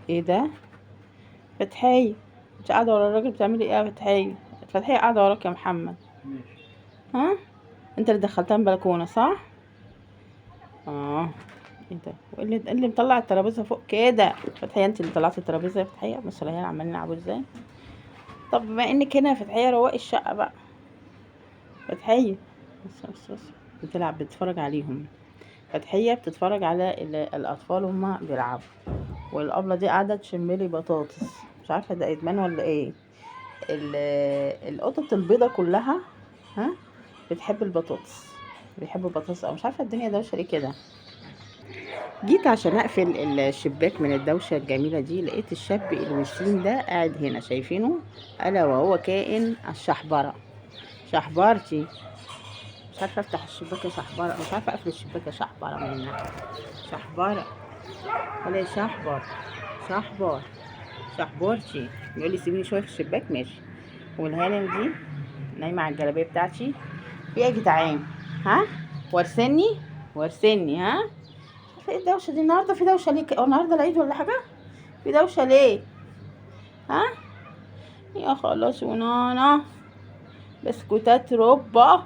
ايه ده؟ فتحية انت قاعدة ورا الراجل بتعملي ايه يا فتحية؟ فتحية قاعدة وراك يا محمد. ماشي. ها، انت اللي دخلتها من البلكونة صح؟ اه. ايه ده؟ وايه اللي مطلع الترابيزة فوق كده؟ فتحية انت اللي طلعتي الترابيزة يا فتحية؟ بصوا العيال عمالين يلعبوا ازاي. طب بما انك هنا يا فتحية روقي الشقة بقى. فتحية بص بص بص، بتلعب، بتتفرج عليهم. فتحية بتتفرج على الأطفال وهما بيلعبوا، والأبلة دي قاعدة تشملي بطاطس، مش عارفة ده إدمان ولا إيه. القطط البيضة كلها ها بتحب البطاطس، بيحبوا البطاطس، أو مش عارفة الدنيا دوشة ليه كده. جيت عشان أقفل الشباك من الدوشة الجميلة دي، لقيت الشاب الوسيم ده قاعد هنا، شايفينه؟ ألا وهو كائن الشحبرة. شحبرتي، مش عارفة أفتح الشباك يا شحبرة، مش عارفة أقفل الشباك يا شحبرة من هنا. شحبرة ولا يا شحبر، شحبر، شحبرتي. بيقول لي سيبيني شوية في الشباك، ماشي. والهانم دي نايمة على الجلابية بتاعتي. في ايه يا جدعان؟ ها ورسني ورسني. ها في ايه الدوشة دي النهاردة؟ في دوشة ليه؟ هو النهاردة العيد ولا حاجة؟ في دوشة ليه؟ ها يا خلاص ونانا بسكوتات ربة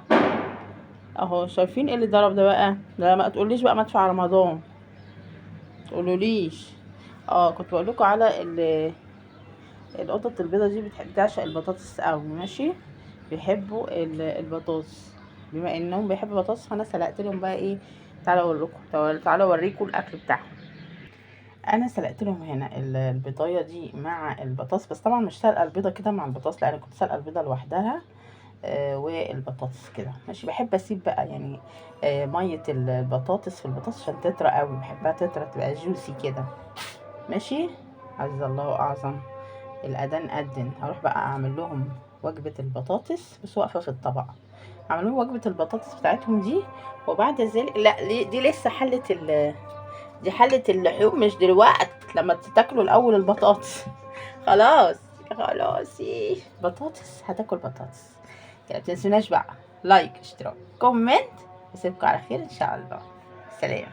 اهو. شايفين ايه اللي ضرب ده بقى؟ ده ما تقوليش بقى مدفع رمضان، تقولوليش. كنت بقول لكم على القطط البيضة دي بتحب تعشق البطاطس قوي، ماشي؟ بيحبوا البطاطس. بما انهم بيحبوا البطاطس فانا سلقت لهم بقى ايه، تعالوا اقول لكم، تعالوا اوريكم الاكل بتاعهم. انا سلقت لهم هنا البيضايه دي مع البطاطس، بس طبعا مش سلقه البيضة كده مع البطاطس، لا انا كنت سلقه البيضة لوحدها، والبطاطس كده، ماشي. بحب اسيب بقى مية البطاطس في البطاطس عشان تطرى قوي، بحبها تطرى تبقى جوسي كده، ماشي. عز الله اعظم. الاذان اذن، هروح بقى اعمل لهم وجبة البطاطس، بس واقفة في الطبق. اعمل لهم وجبة البطاطس بتاعتهم دي، وبعد ذلك لا، دي لسه حله دي حله اللحوم مش دلوقتي، لما تاكلوا الاول البطاطس. خلاص خلاص، إيه. بطاطس، هتاكل بطاطس. يلا ما تنسوناش بقى like، اشتراك، comment. اسيبكم على خير ان شاء الله. سلام.